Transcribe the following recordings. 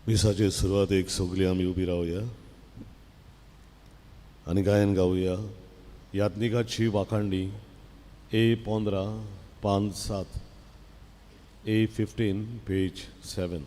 मिसाचे सुरवातेक सगळीं आमी उबी रावया आनी गायन गावया. यात्निकाची वाखांडी ए 15 पान 7, ए 15 पेज 7.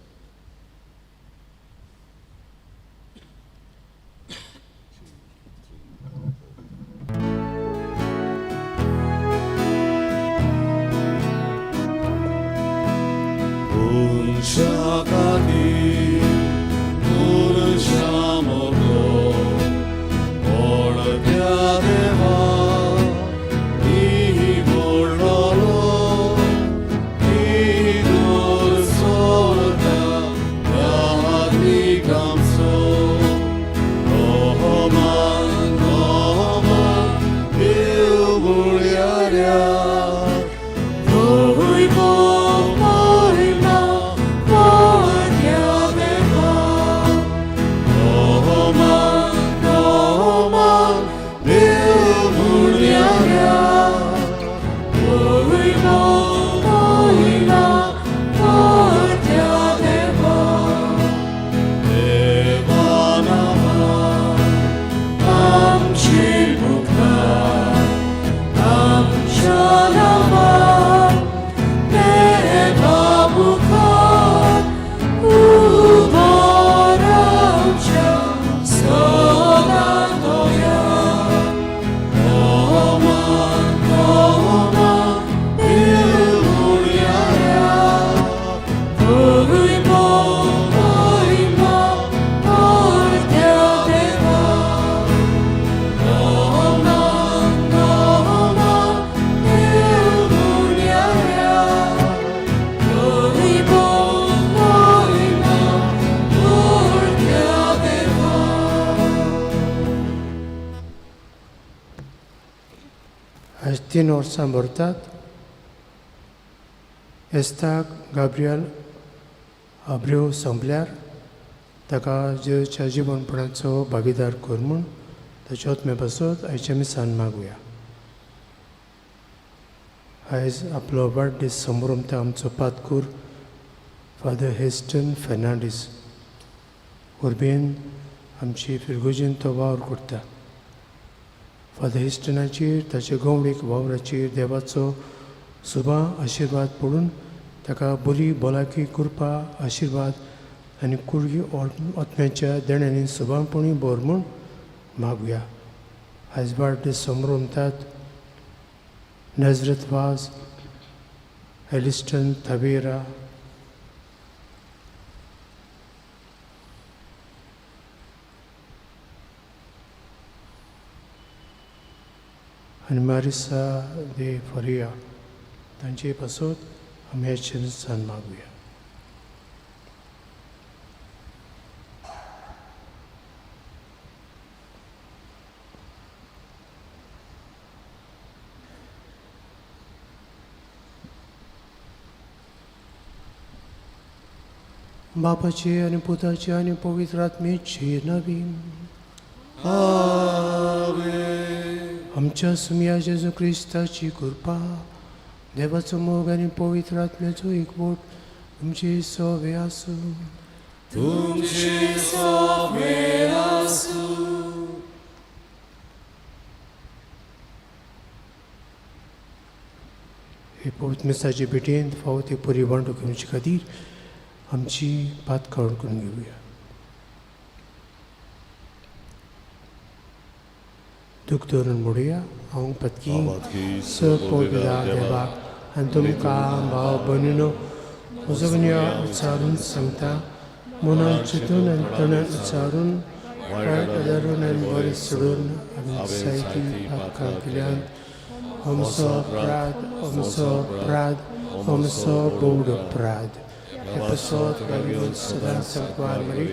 3 वर्सां भरतात. एस्ताक गाब्रियल आब्रेव सोंपल्यार ताका जेजूच्या जिवनपणाचो भागीदार कर म्हूण ताच्या आत्मे पासत आयच्या मिसान मागुया. आयज आपलो वाडदीस संभ्रमता आमचो पातकूर फादर हेस्टन फेर्नांडीस उर्बेन आमची फिरगोजीन तो वावर करता. फादर हेस्टनाचेर ताचे गवणीक वावराचेर देवाचो सुबा आशिर्वाद पडून ताका बरी भलायकी कृपा आशिर्वाद आनी कुडगी आत्म्याच्या देण्यांनी सुबांपणी भर म्हूण मागुया. आयज वाडदीस संभ्रमतात नजरत वाज, एलिस्टन थावेरा, आनी मारिसा दे फरिया तांचे पासत आमी ह्या मिसान मागुया. बापाचे आनी पुताचे आनी पवित्र आत्म्याचे नांवी. आमच्या सुमया जेजू क्रिस्ताची कृपा, देवाचो मोग आनी पवित्र आत्म्याचो एकवट तुमचे सवे आसूं. तुमचे सवे आसूं. हे पवित्र मिसाचे भेटेंत फावो ते परी वांटो घेवचे खातीर आमची पातकावण करून घेवया. दूख धरून म्हणुया, हांव पत्की स पवित्र देवाक आनी तुमकां भाव भयणीनो म्हजो गुन्यांव उच्चारून सांगता, मनान चिंतून आनी तणान उच्चारून वायट धरून आनी बरें सोडून आमी सायती पातकां केल्यान. आमचो अपराध, आमचो अपराध, आमचो भोवड अपराध. हे पासत सदां सांकवार मरी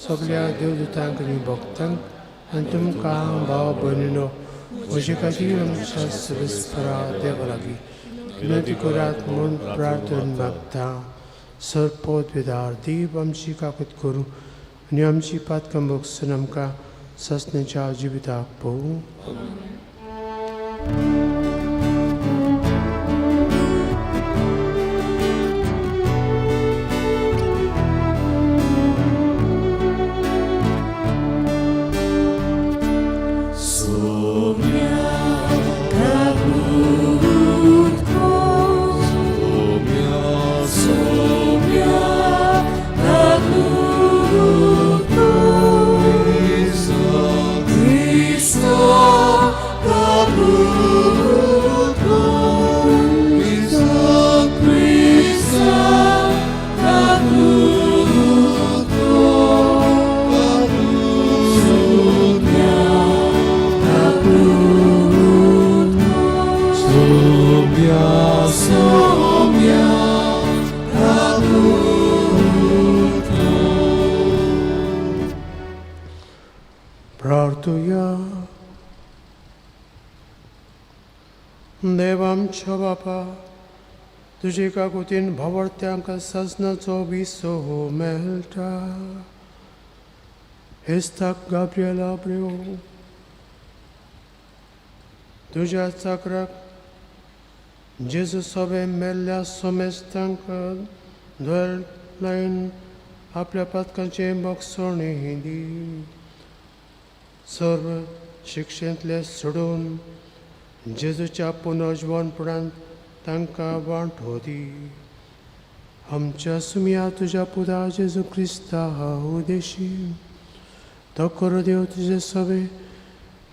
सगळ्या देवदूतांक आनी भक्तांक आनी तुमकां भाव भयणीनो म्हजे खातीर आमच्या सवेस्परा देवा लागीं विनंती करात म्हूण प्रार्थना मागता. सरपोत वेदार देव आमची काकत करूं आनी आमची पातकां भोगसून आमकां ससनेच्या जिविताक पळोवं. देव आमच्या बापा, तुजे काकुतीन भावार्थ्यांक सजनाचो विसो मेळटा. हेस्ताक गाब्रिएल आब्रेव, तुज्या चाकराक जेजू सोबे मेल्ल्या सोमेस्तांक धर लायन आपल्या पातकांचे बक्षणी दी. सर्व शिक्षेंतले सोडून जेजूच्या पुनर्जिवनपणांत तांकां वांटो दी. आमच्या सुमया तुज्या पुता जेजू क्रिस्ता उदेशी तो करो देव तुजे सवे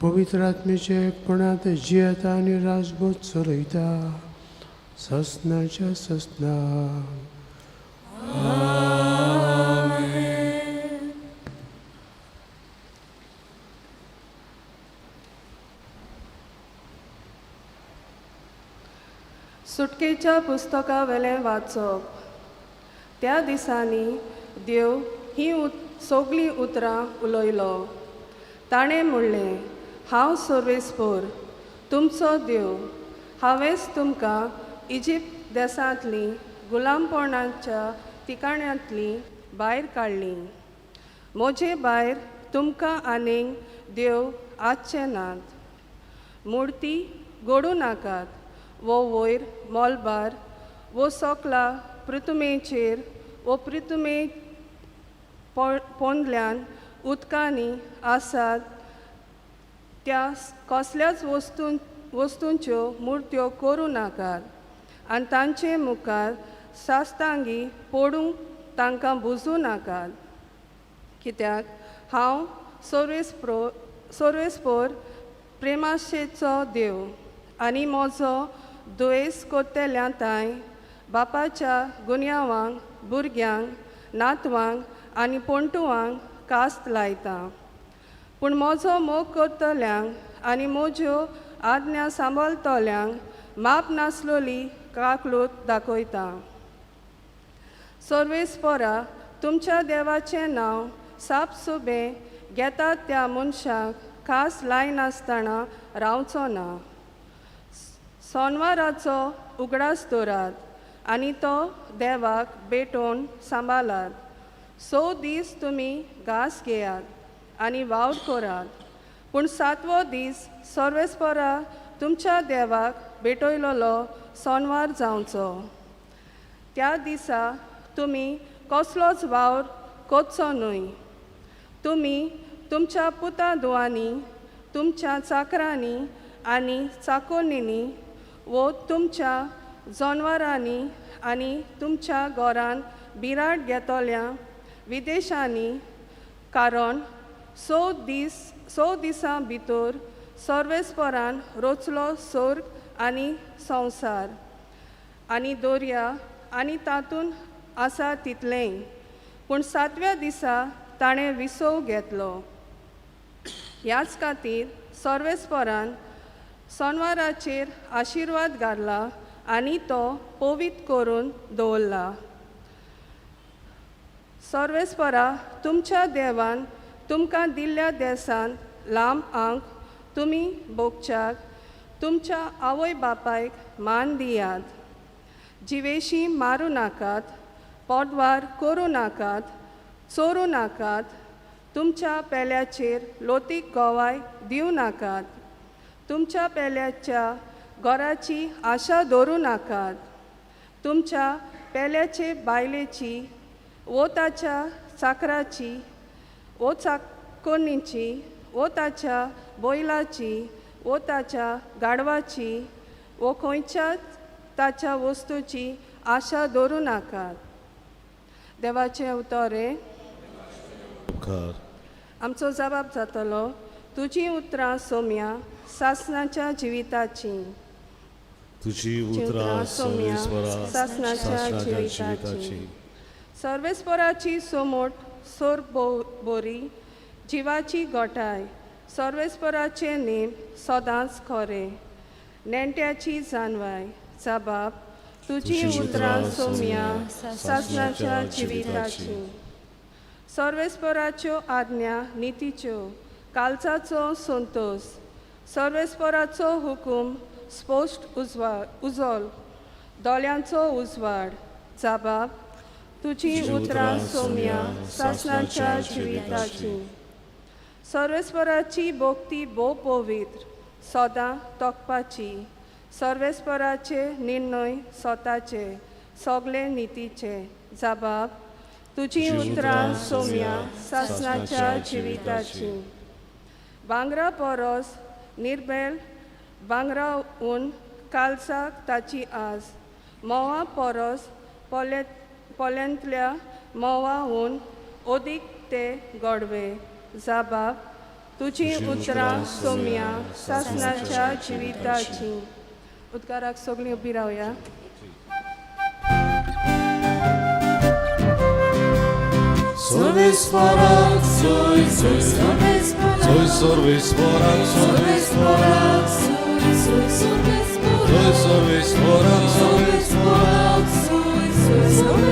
पवित्र आत्मेचे एकपणांत जियेता आनी राजबोध चलयता ससनाच्या ससना. सुटकेच्या पुस्तकावेलें वाचप. त्या दिसांनी देव ही सगळीं उतरां उलयलो. ताणें म्हणलें, हांव सर्वेस्पोर तुमचो देव, हांवेंच तुमकां इजिप्त देशांतलीं गुलामपणाच्या ठिकाण्यांतलीं भायर काडलीं. म्हजे भायर तुमकां आनीक देव आसचे नात. मुर्ती घडूं नाकात वो वयर मोलबार वो सोकला पृथुमेचेर वो पृथुमे पोंदल्यान उदकांनी आसात त्या कसल्याच वस्तूंच्यो मुर्त्यो करूं नाकात आनी तांचे मुखार सास्तांगी पडूंक तांकां बुजूं नाकात. कित्याक हांव सर्वेस्पोर प्रेमाशेचो देव आनी म्हजो दुयेंस कोत्तेल्या तांय बापाच्या गुन्यांवांक भुरग्यांक नातवांक आनी पोंटुवांक कास्त लायता. पूण म्हजो मोग करतल्यांक आनी म्हज्यो आज्ञा सांबाळटल्यांक माप नासलोली काकलूत दाखयता. सर्वेस्पोरा तुमच्या देवाचें नांव साप सुबें घेतात त्या मनशाक खास लायनासतना रावचो ना. सोनवाराचो उगडास दवरात आनी तो देवाक भेटोवन सांबाळात. 6 दीस तुमी घास घेयात आनी वावर करात, पूण 7वो दीस सर्वेस्पोरा तुमच्या देवाक भेटयलोलो सोनवार जावचो. त्या दिसा तुमी कसलोच वावर करचो न्हय. तुमी तुमच्या पुता धुवांनी, तुमच्या चाकरांनी आनी चाकोन्नींनी वो तुमच्या जनवरांनी आनी तुमच्या घरान बिराड घेतल्या विदेशांनी, कारण 6 दिसां भितर सर्वेस्परान रचलो स्वर्ग आनी संवसार आनी दर्या आनी तातूंत आसा तितलेंय, पूण 7व्या दिसा ताणें विसव घेतलो. ह्याच खातीर सर्वेस्परान सोनवाराचेर आशिर्वाद घातला आनी तो पवित्र करून दवरला. सर्वेस्परा तुमच्या देवान तुमकां दिल्ल्या देसांत लांब आंक तुमी भोगच्याक तुमच्या आवय बापायक मान दियात. जिवेशी मारूं नाकात, पोटवार करूं नाकात, चोरूं नाकात, तुमच्या पेल्याचेर लोतीक गवाय दिवं नाकात, तुमच्या पेल्याच्या घराची आशा दवरूं नाकात, तुमच्या पेल्याचे बायलेची वो ताच्या चाकराची वो चाकोन्नीची वो ताच्या बैलाची वो ताच्या गाडवाची वो खंयच्याच ताच्या वस्तूची आशा दवरूं नाकात. देवाचें उतर आमचो जबाब जातलो. तुजी उतरां सोम्या सासनाच्या जिविताची, तुजी उतरां सोम्या सासनाच्या जिविताची. सर्वेस्पराची सोमोट सोर बोरी जिवाची गोठाय. सर्वेस्पराचे नेम सदांच खरे नेणट्याची जानवाय. जबाब तुजी उतरां सोम्या सासनाच्या जिविताची. सर्वेस्पराच्यो आज्ञा नितीच्यो कालचाचो संतोस. सर्वेस्पराचो हुकूम स्पश्ट उजोल दोळ्यांचो उजवाड. जाबाब तुजी उतरां सोम्या सासणाच्या जिविताची. सर्वेस्पराची भक्ती भोव पवित्र सदां तोखपाची. सर्वेस्पराचे निर्णय स्वताचे सगळे नितीचे. जाबाब तुजी उतरां सोम्या सासणाच्या जिविताची. भांगरा परस निर्बेल भांगरा ऊन कालसाक ताची आस. म्होंवा परस पोल्यांतल्या म्होंवाहून अदीक ते गोडवे. जाबाब तुजी उतरां सोम्या सासणाच्या जिविताची. उदकाराक सगळीं उबी रावया. सर्वेस्पराक सोय सोय सोय सर्वेस्पराक सर्वेस्पराक सोय सोय सोय सर्वेस्पराक सर्वेस्पराक सोय सोय सोय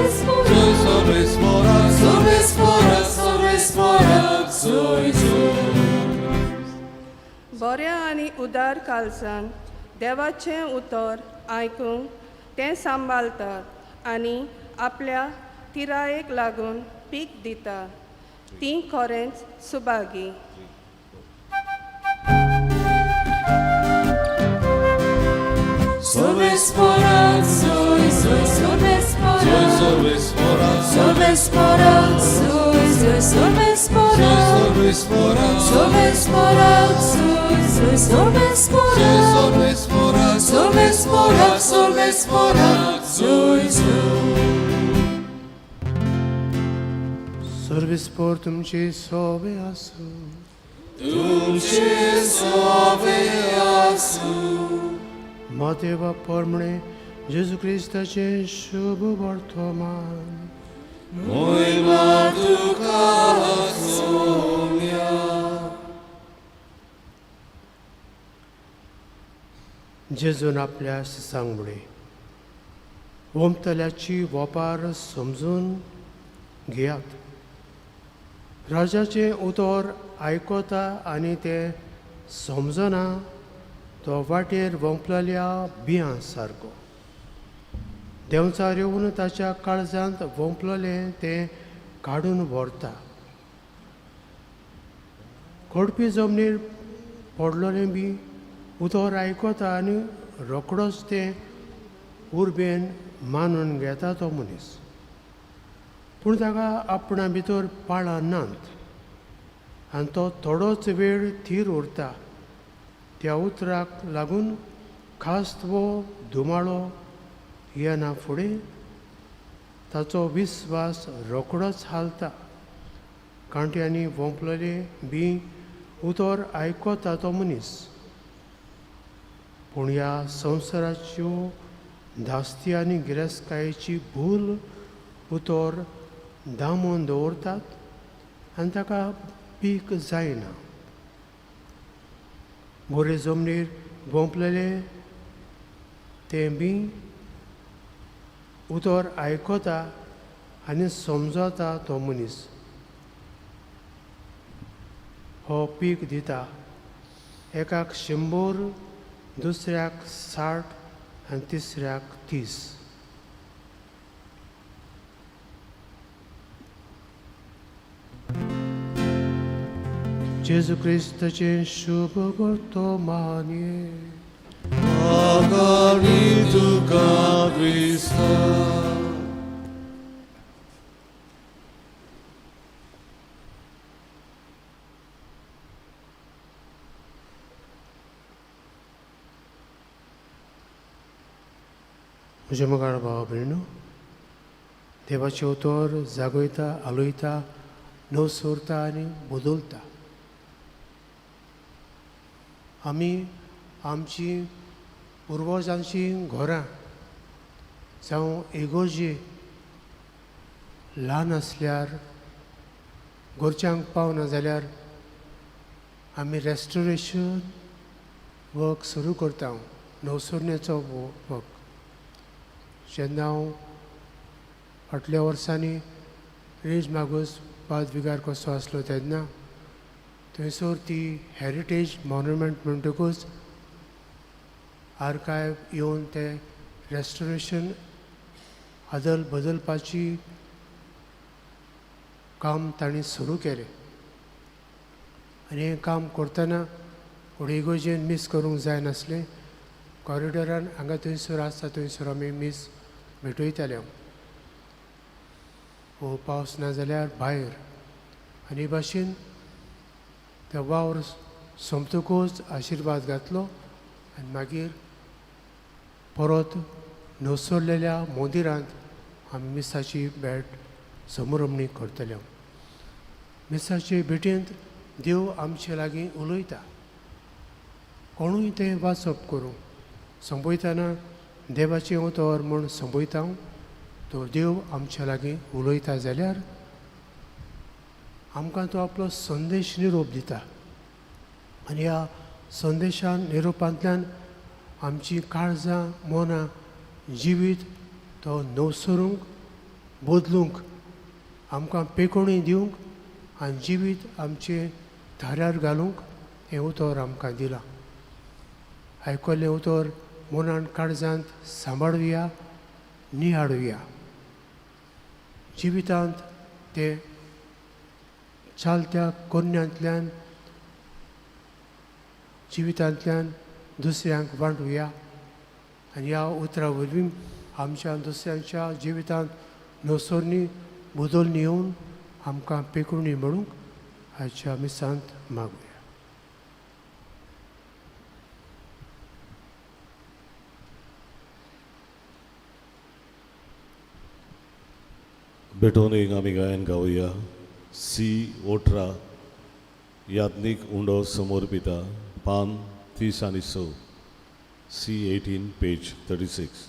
सर्वेस्पराक सर्वेस्पराक सर्वेस्पराक सोय सोय. बऱ्या आनी उदार कालसान देवाचें उतर आयकूंक तें सांबाळतात आनी आपल्या तिरायेक लागून पीक दिता. तीं खरेंच सुभागी. सर्वेस्पराक सोय सोय सोय सर्वेस्पराक सर्वेस्पराक सर्वेस्पराक सोय सोय सोय सर्वेस्पराक सर्वेस्पराक सर्वेस्पराक सोय सोय सोय सर्वेस्पराक सर्वेस्पराक सर्वेस्पराक सर्वेस्पराक सोय सोय. सर्वेस्पर तुमचे सोबे आसूं. तुमचे सोबे आसूं. मातेवा परमणे जेजू क्रिस्ताचें शुभ वर्तमान. मोहिमा तुका सोम्या. जेजून आपल्या शिसांक म्हळें, वमतल्याची वपार समजून घेयात. राजाचें उतर आयकता आनी तें समजना तो वाटेर वंपलेल्या बियां सारको. देंवचार येवन ताच्या काळजांत वंपलेलें तें काडून व्हरता. खडपी जमनीर पडलोलें बी उतर आयकता आनी रोकडोच तें उर्बेन मानून घेता तो मनीस. पूण ताका आपणा भितर पाळां नात आनी तो थोडोच वेळ थीर उरता. त्या उतराक लागून खास वो धुमाळो येना फुडें ताचो विस्वास रोकडोच हालता. कांट्यांनी वोंपलेले बी उतर आयकता तो मनीस. पूण ह्या संवसाराच्यो धास्ती आनी गिरेस्तकायेची भूल उतर दामून दवरतात आनी ताका पीक जायना. बरे जमनीर वोंपलेले तें बी उतर आयकता आनी समजता तो मनीस. हो पीक दिता एकाक 100, दुसऱ्याक 60 आनी तिसऱ्याक 30. जेजू क्रिस्ताचें शुभ वर्तमान. आगाडी तुका क्रिस्ता. म्हज्या मुखार भाव भयणो, देवाचें उतर जागयता, आलयता, नवसोरता आनी बदलता. आमी आमची पुर्वजांची घरां जावं इगोर्जी ल्हान आसल्यार घरच्यांक पावना जाल्यार आमी रेस्टोरेशन वर्क सुरू करता, नवसरणेचो वर्क. जेन्ना हांव फाटल्या वर्सांनी रेज मागूस बाद विगार कसो आसलो तेन्ना थंयसर ती हेरिटेज मॉन्युमेंट म्हणटकूच आर्कायव येवन ते रेस्टोरेशन आदल बदलपाची काम तांणी सुरू केलें. आनी हें काम करतना व्हड इगोर्जेन मीस करूंक जायनासलें. कॉरिडोरान हांगा थंयसर आसता थंयसर आमी मीस भेटयताले. हो पावस ना जाल्यार भायर. आनी हे भाशेन त्या वावर सोंपतकूच आशिर्वाद घातलो आनी मागीर परत नसरलेल्या मंदिरांत आमी मिसाची भेट समरमणी करतले. मिसाचे भेटेंत देव आमचे लागीं उलयता. कोणूय तें वाचप करूं संपयतना देवाचें उतर म्हूण संपयता तो देव आमच्या लागीं उलयता जाल्यार आमकां तो आपलो संदेश निरोप दिता आनी ह्या संदेशान निरोपांतल्यान आमची काळजां मनां जिवीत तो नवसरूंक बदलूंक आमकां पेकोणी दिवंक आनी जिवीत आमचें थाऱ्यार घालूंक हें उतर आमकां दिलां. आयकल्लें उतर मनान काळजांत सांबाळुया, निहाळुया. जिवितांत ते चालत्या कोन्यांतल्यान जिवितांतल्यान दुसऱ्यांक वांटुया आनी ह्या उतरां वरवीं आमच्या दुसऱ्यांच्या जिवितांत नसरणी बदलून येवन आमकां पेकोवणी म्हणूंक आयच्या मिसांत मागुया. भेटोवन एक आमी गायन गावया. सी ओठरा याज्ञीक उंडो समोर पिता पान 30 आनी 6 सी 18 पेज 36.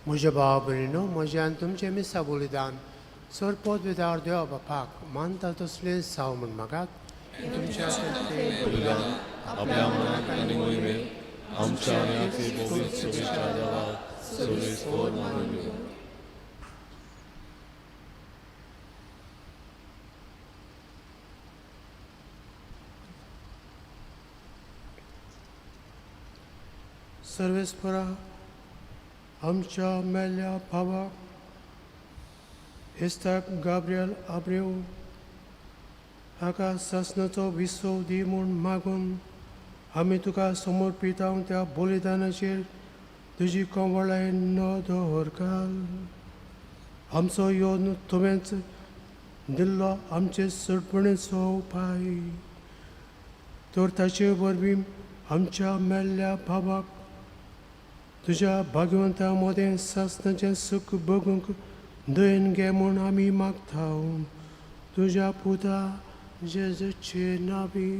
म्हज्या भाव भयणीनो, म्हज्या आनी तुमचें मिसा बलिदान सरपोत विदार देवा बापाक मानता तसलें साव म्हूण मागात. तुमच्या बलिदान आपल्या मनाक आनी मोहिमेक आमच्या आनी पवित्र सभेच्या देवाक सर्वेस्पोर मानून दिवं. सर्वेस्परा आमच्या मेल्ल्या भावाक इस्ताक गाब्रियल आब्रेव हाका सासणाचो विसव दी म्हूण मागून आमी तुका समर्पिता त्या बलिदानाचेर तुजी कंवळाय नदर घाल. आमचो योन तुवेंच दिल्लो आमचे सोडपणेचो उपाय, तर ताचे वरवीं आमच्या मेल्ल्या बाबाक तुज्या भाग्यवंता मदें सासणाचें सूख भोगूंक दयेन घे म्हूण आमी मागता तुज्या पुता जेजूचे नांवी.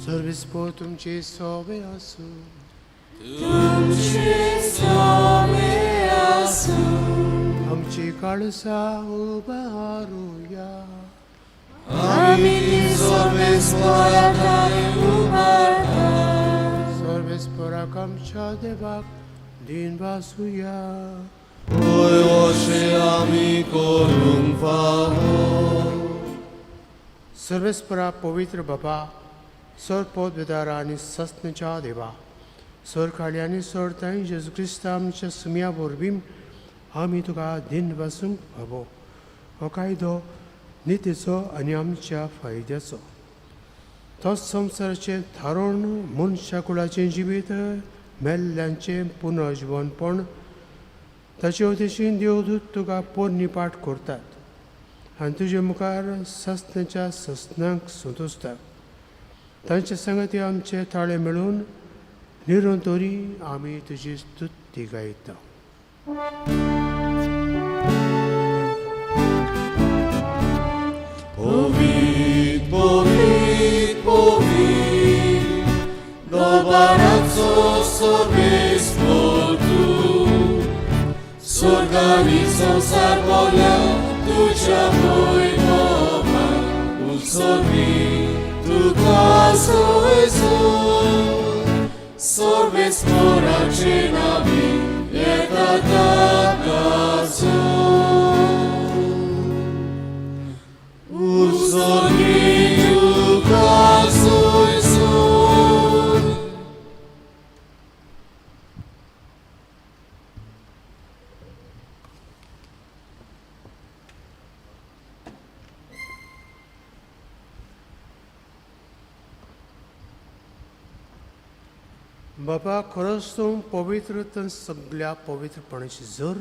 सर्वीस पो तुमची सोबे आसूं. तुमचे सोबे आसूं. आमची काळसा उबारुया. आमी ती सोबेस्पराक उबारता. सर्वेस्पराक आमच्या देवाक दिन वासुया. होय अशें आमी करूंक फावो. सर्वेस्परा पवित्र बाबा, सर पदवेदारा आनी सस्नच्या देवा, सर काळी आनी सर ताई जेजू क्रिस्ता आमच्या सुमया वरवीं आमी तुका दिन वासूंक फावो. हो कायदो नितीचो आनी आमच्या फायद्याचो. तोच संवसाराचें थारोवन मनशा कुळाचें जिवीत मेल्ल्यांचें पुनर्जिवनपण ताचे उद्देशीन देवदूत तुका पोरणी पाठ करतात आनी तुजे मुखार सस्नाच्या सस्नांक संतोसतात. तांचे सांगाती आमचे ताळे मेळून निरंतरी आमी तुजी स्तुती गायता. पवित्र पवित्र पवित्र दरबाराचो सोबेस्पर तूं, स्वर्गानी संवसार भरल्या तुज्या वैभवान. उत्सवी तुका सोयसून सर्वेस्पराचे नांवी येता ताकासून. उत्सवी तुका सोयसून. बाबा, खरोच तूं पवित्र तर सगल्या पवित्रपणाची जर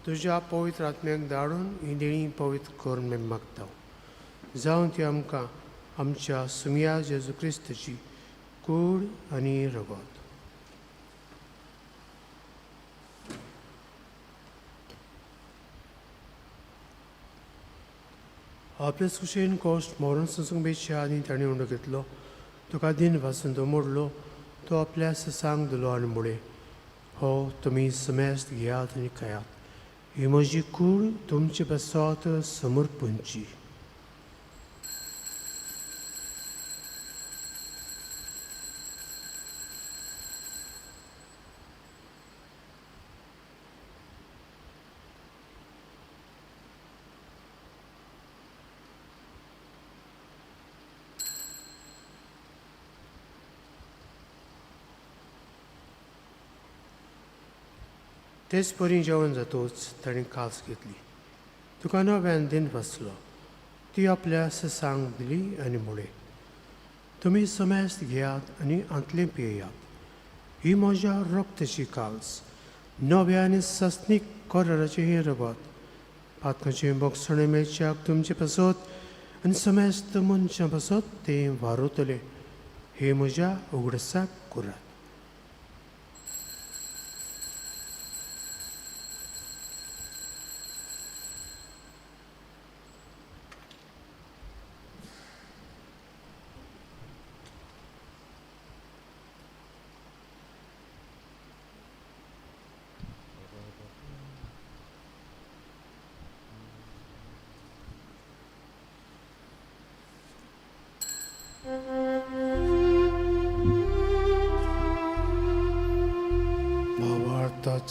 तुज्या पवित्र आत्म्याक धाडून ही देणी पवित्र करून आमी मागता, जावन ती आमकां आमच्या सुमया जेजू क्रिस्ताची कूड आनी रगत. आपलेच कुशेन कोश्ट मरण सोंसूंक बेच्या आनी ताणें उंडो घेतलो, तुका दिन वासून तो मोडलो, तो आपल्या ससांक दिलो आनी मुळे, हो तुमी समेस्त घेयात आनी खायात, ही म्हजी कूड तुमचे पासत समर्पणची. तेच परी जेवण जातूच ताणें कास घेतली, तुका नव्यान दिन वाचलो, ती आपल्या ससांक दिली आनी मुळे, तुमी समेस्त घेयात आनी आंतलें पियेयात, ही म्हज्या रक्ताची काल्स, नव्या आनी सस्नीक कराराचें हें रगत, पातकाचें बोगसणें मेळच्याक तुमचे पासत आनी समेस्त मनशां पासत तें वारवतलें, हे म्हज्या उगडसाक करात.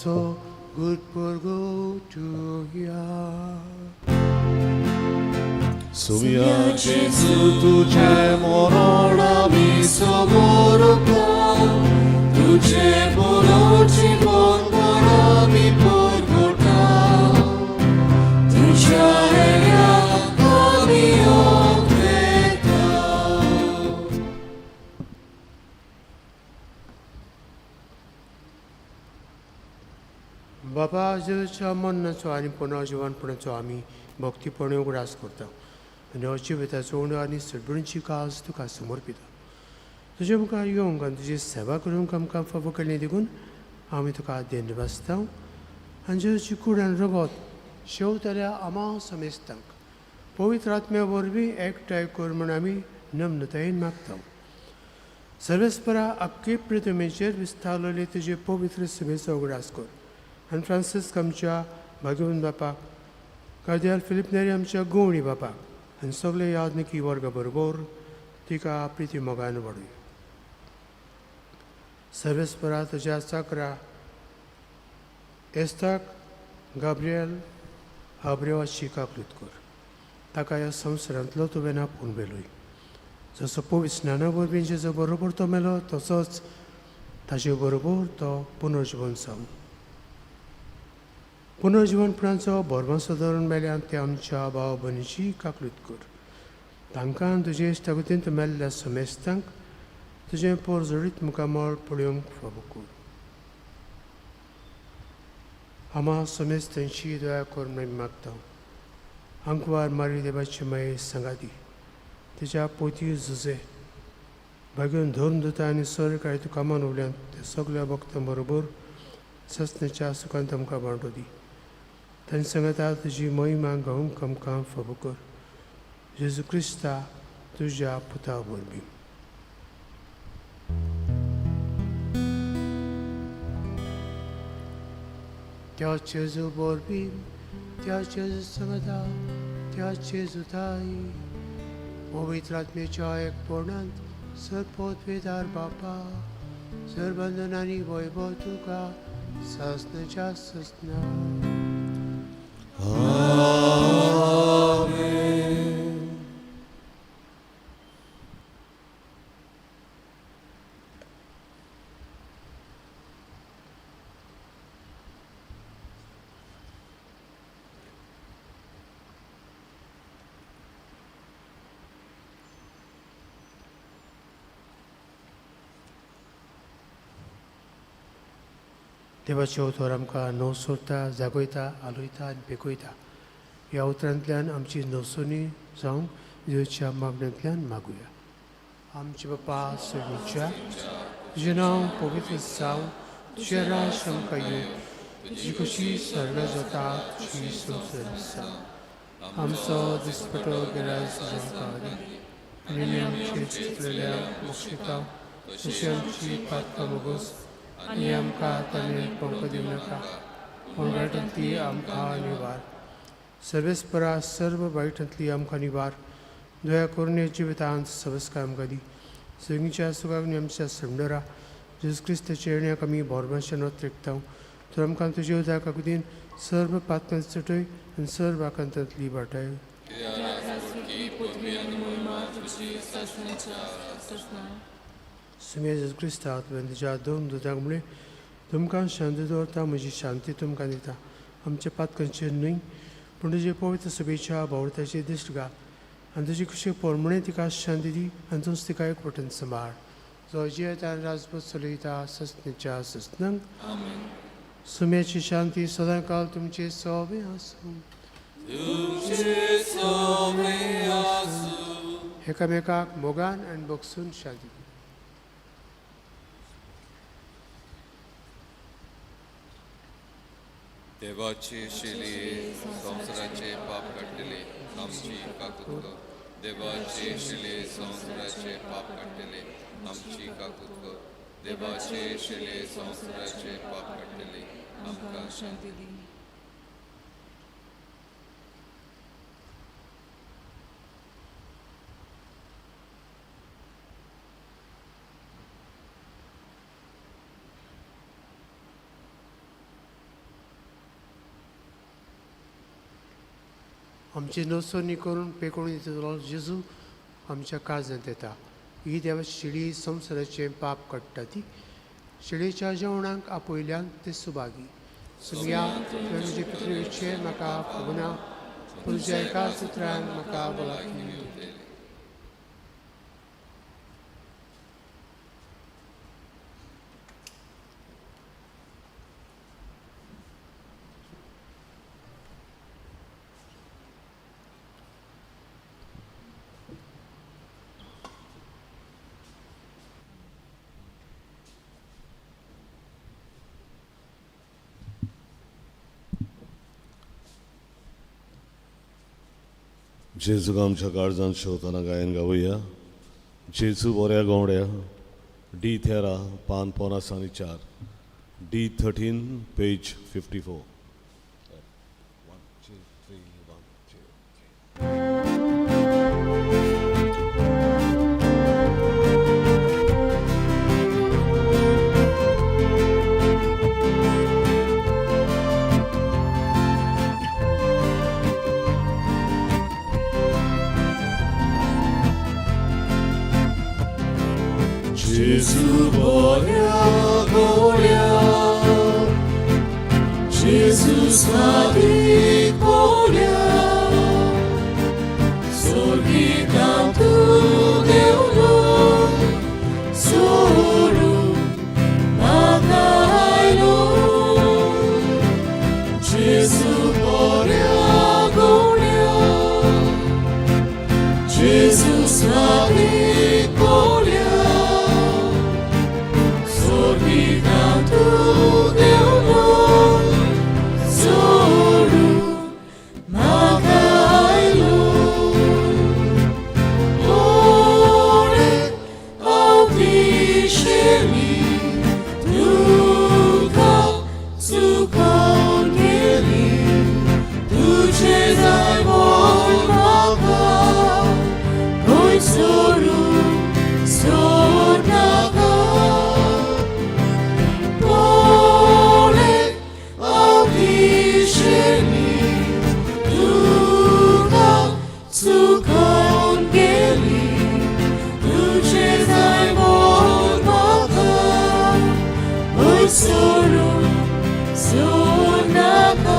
So good for go to ya. सुम्या जेजू तुझे मरण आमी समर्पता तुझे पुनर्जीवनपण आमी परगटा तुझ्या हेऱ्याक आमी ओंकता. बाबा जेजूच्या मरणाचो आनी पुनर्जीवनपणाचो आमी भक्तीपणे उगडास करता आनी हो जिविताचो उणो आनी सडबडीची काज तुका समर्पिता. तुजे मुखार येवंक आनी तुजी सेवा करूंक आमकां फावो केल्ली देखून आमी तुका धन्यवाद आनी जेजूची कूड आनी रगत शेवतल्या आमा समेस्तांक पवित्र आत्म्या वरवीं एकठांय कर म्हूण आमी नम्रतायेन मागता. सर्वेस्परा आख्खे पृथ्वीचेर विस्तारलेले तुजे पवित्र सभेचो उगडास कर आनी फ्रांसिस्क आमच्या भाग्यवंत बापाक, कार्दिनाल फिलीप नेरी आमच्या गोवणी बापाक आनी सगळे याज्ञिकी वर्गा बरोबर तिका प्रिती मोगान वाडूया. सर्वेस्परा तुज्या चाकरा एस्ताक गाब्रियल आब्रेवाची काकलूत कर, ताका ह्या संवसारांतलो तुवें आपोवन व्हेलोय. जसो पवित्र स्नाना वरवीं जेजू बरोबर तो मेलो तसोच ताजे बरोबर तो पुनर्जीवन जावन पुनर्जीवनपणाचो भरवंसो धरून मेल्यान ते आमच्या भाव भयणीची काकलूत कर. तांकां तुजे इश्टागतींत मेल्ल्या समेस्तांक तुजें पोरजोडीत मुखामळ पळोवंक फावो कर. आमा समेस्तांची दया कर म्हूण मागता. आंकवार मारी देवाची माये सांगाती तिच्या पोती जुजे भाग्योन धर्म दुता आनी सरकाय तुका मनवल्यान ते सगल्या भक्तां बरोबर ससनेच्या सुखांत आमकां वांटो दी. तांचे सांगाता तुजी महिमा गावंक आमकां फावो कर. जेजू क्रिस्ता तुज्या पुता वरवीं. त्या जेजू वरवीं, त्या जेजू सांगाता, त्या जेजू ताई पवित्र आत्म्याच्या एकपणांत सर्वपदवीदार बापा सर्वबंधनांनी वैभव तुका ससनेच्या ससना. देवाचे उतर आमकां नवसोरता, जागयता, आलयता आनी पेकयता. ह्या उतरांतल्यान आमची नवसोनी जावंक जेजूच्या मागण्यांतल्यान मागुया. आमचे बापा सर्गीच्या, तुजें नांव पवित्र जावं, तुजें राज आमकां येवं, तुजी खोशी सर्गां जाता तशी संवसारांत जावं. आमचो दिसपटो गिरास आमकां दी आनी आमचे चुकलेल्या मोक्षिता तशी आमची पातकां मोगोस आनी आमकां ताणें पंक दिवं नाका, पूण वायटांतली आमकां निवार. सर्वेस्परा सर्व वायटांतली आमकां निवार. दया करून जिवितांत सवस्काय आमकां दी. सगळींच्या सुखाक आमच्या संडरा जेजू क्रिस्ताच्या येण्याक आमी भरभरशें नोत्रेकता. तर आमकां तुजे उदक काकुतीन सर्व पातकां चटय आनी सर्व आकांतांतली वाटाय. सुमे जेजू क्रिस्ता तुवें तुज्या दोन दुतांक म्हणलें, तुमकां शांती दवरता, म्हजी शांती तुमकां दिता. आमच्या पातकांचेर न्हय पूण तुजे पवित्र सभेच्या भावर्थाचेर दिश्ट घाल आनी तुजी खुशी पोरमणे तिका शांती दी आनी तूंच तिका एक वटेन सांबाळ. जो जियेता आनी राजपूत चलयता ससनेच्या ससनांक. सुम्याची शांती सदांकाल तुमचे सोबे आसूं. एकामेकाक मोगान आनी बगसून शांती दी. देवाची शिली संवसाराचे पाप काडटले आमची काकूत कर. देवाची शिली संवसाराचे पाप काडटले आमची काकूत कर. देवाचे शिले संवसाराचे पाप काडटले आमकां शांती दी. आमची नसोनी करून पेकोवन दितलो जेजू आमच्या काळजांत येता. ही देवा शिळी संवसाराचें पाप काडटा ती शिळेच्या जेवणाक आपयल्यान ते सुभागी. सुमया तुवें पितृचे म्हाका फुगना पूण तुज्या एका सुत्रान म्हाका भलायकी मेवतली. जेजूक आमच्या काळजान शेवतना गायन गावया. जेजू बोऱ्या गवड्या, डी 13 पान 54, डी 13 पेज 54. 1 2 3 1 2 3. Gesù boria gloria, Gesù svadik gloria, sorgitantu deulo, soru makailo. Gesù boria gloria, Gesù svadik gloria, sorgitantu deulo, soru makailo. Ore altishemi duka sukongeli duce zaibon maka koi soru sornaka. Ore altishemi duka sukongeli duce zaibon maka koi soru sornaka.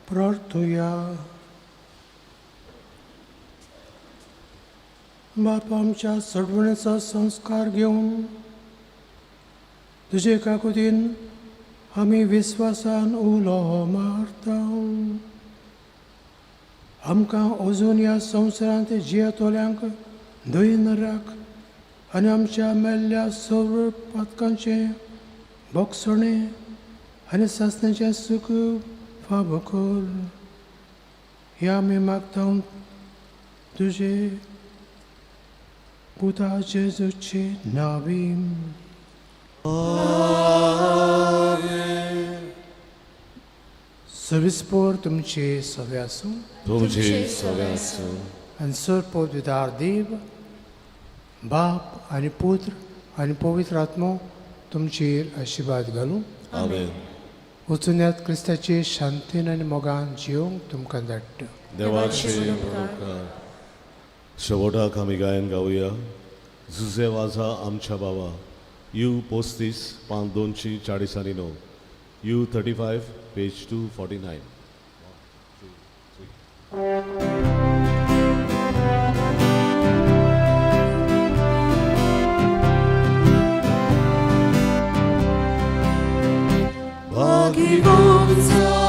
प्रार्थुया. बाप आमच्या सडवणेचो संस्कार घेवन तुजे काकुतीन आमी विस्वासान उलो मारता. आमकां अजून ह्या संवसारांत जियेतल्यांक दयन राख आनी आमच्या मेल्ल्या सर्व पातकांचें भोगसणें आनी सासण्याचें सूख फावो कर. ह्या आमी मागता तुजे पुता जेजूचे नावी. सविस्पोर तुमचे सवे आसूं. तुमचे सगळे आसूं. आनी सर पवित्र देव बाप आनी पुत्र आनी पवित्र आत्मो तुमचेर आशिर्वाद घालूं. आमेन. वचून क्रिस्ताचे शांतीन आनी मोगान जियोंक तुमकां धाडटा. देवाचे उपकार. शेवटाक आमी गायन गावया जुजे वाजा आमच्या बाबा, you 35, पान 249, U 35, page 249. भाग्यवंत.